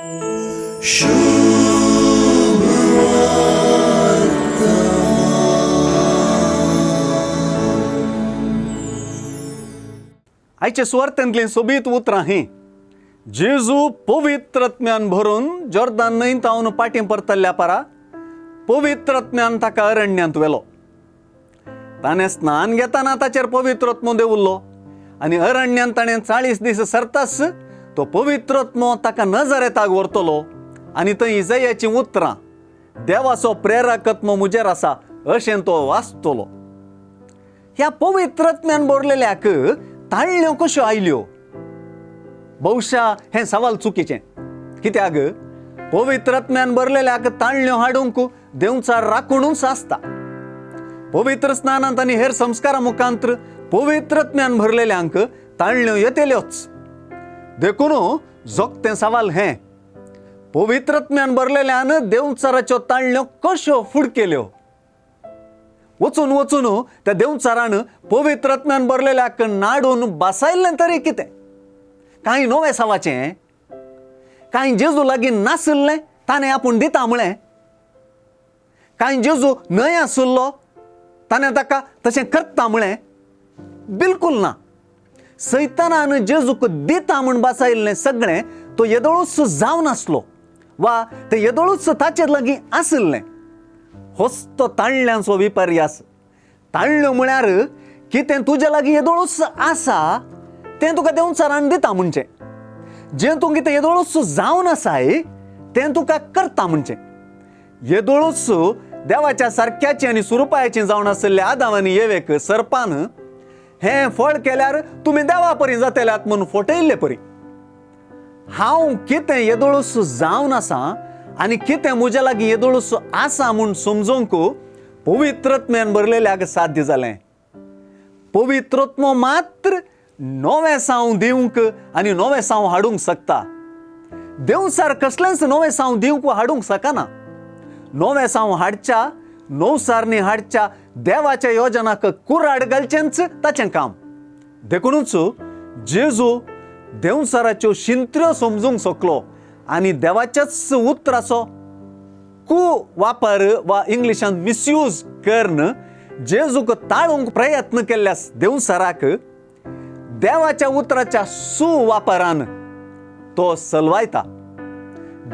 आयचे सुवार्थेंतलीं सोबीत उतरां हीं. जेजू पवित्रत्म्यान भरून जॉर्दान न्हंयत हांव पाटीं परतल्ल्या पारा पवित्रत्म्यान ताका अरण्यांत व्हेलो. ताणें स्नान घेतना ताचेर पवित्रत्मो देंवलो आनी अरण्यांत ताणें 40 दीस सरताच तो पवित्रत्मो ताका नजरेताक व्हरतलो आनी थंय इजयाचीं उतरां देवाचो प्रेरकत्मो म्हजेर आसा अशें तो वाचतलो. ह्या पवित्रत्म्यान भरलेल्याक ताळ्यो कश्यो आयल्यो? बहुशा हें सवाल चुकीचें. कित्याक पवित्रत्म्यान भरलेल्याक ताळ्यो हाडूंक देंवचार राखुनूच आसता. पवित्र स्नानांत आनी हेर संस्कारां मुखांत पवित्रत्म्यान भरलेल्यांक ताळ्यो येतल्योच. देखून जोगतें सवाल हें, पवित्रत्म्यान भरलेल्यान देंवचाराच्यो ताळ्यो कश्यो फुडकेल्यो? वचून वचून त्या देंवचारान पवित्रत्म्यान भरलेल्याक नाडून बसायल्लें तरी कितें? कांय नवें सवाचें, कांय जेजू लागीं नाशिल्लें ताणें आपूण दिता म्हळें, कांय जेजू न्हय आशिल्लो ताणें ताका तशें करता म्हळें? बिलकूल ना. सैतानान जेजूक दिता म्हूण बसायल्लें सगळें तो येदोळूच जावन आसलो वा तें येदोळूच ताचे लागीं आशिल्लें. होच तो ताळ्यांचो विपर्यास. ताळ्यो म्हळ्यार कितें तुज्या लागीं येदोळूच आसा तें तुका देंवचारान दिता म्हणचें, जें तूं कितें येदोळूच जावन आसाय तें तुका करता म्हणचें. येदोळूच देवाच्या सारक्याचें आनी सुरुपायाचें जावन आशिल्ल्या आदाम आनी येवेक सर्पान हें फळ केल्यार तुमी देवा परी जातल्यात म्हूण फटयल्ले परी. हांव कितें येदोळूच जावन आसा आनी कितें म्हज्या लागीं येदोळूच आसा म्हूण समजूंक पवित्रत्म्यान भरलेल्याक साध्य जालें. पवित्रत्मो मात्र नवें साव दिवंक आनी नवें साव हाडूंक शकता. देंवचार कसलेंच नवें साव दिवंक वा हाडूंक शकना. नवें साव हाडच्या नवसारणी हाडच्या देवाच्या योजनाक कुराड घालचेंच ताचें काम. देखुनूच जेजू देंवचाराच्यो शिंत्र्यो समजूंक शकलो आनी देवाच्याच उतराचो कु वापर वा इंग्लिशांत मिसयूज करून जेजूक ताळूंक प्रयत्न केल्ल्या देंवचाराक देवाच्या उतराच्या सुवापरान तो सलवायता.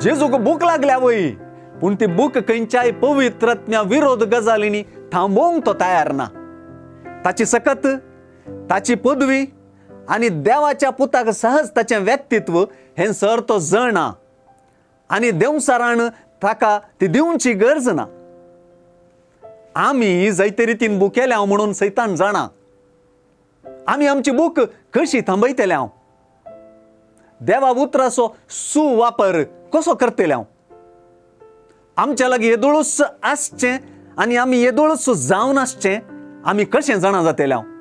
जेजूक भूक लागल्या वय, पूण ती भूक खंयच्याय पवित्रत्म्या विरोध गजालींनी थांबोवंक तो तयार ना. ताची सकत, ताची पदवी आनी देवाच्या पुताक सहज ताचें व्यक्तित्व हें सर तो जाणा आनी देंवचारान ताका ती दिवची गरज ना. आमी जायते रितीन भुकेल्या म्हणून सैतान जाणा. आमी आमची भूक कशी थांबयतले हांव? देवा उतराचो सुवापर कसो करतले हांव? आमच्या लागीं येदोळूच आसचें आनी आमी येदोळूच जावन आसचें आमी कशें जाणा जातले हांव?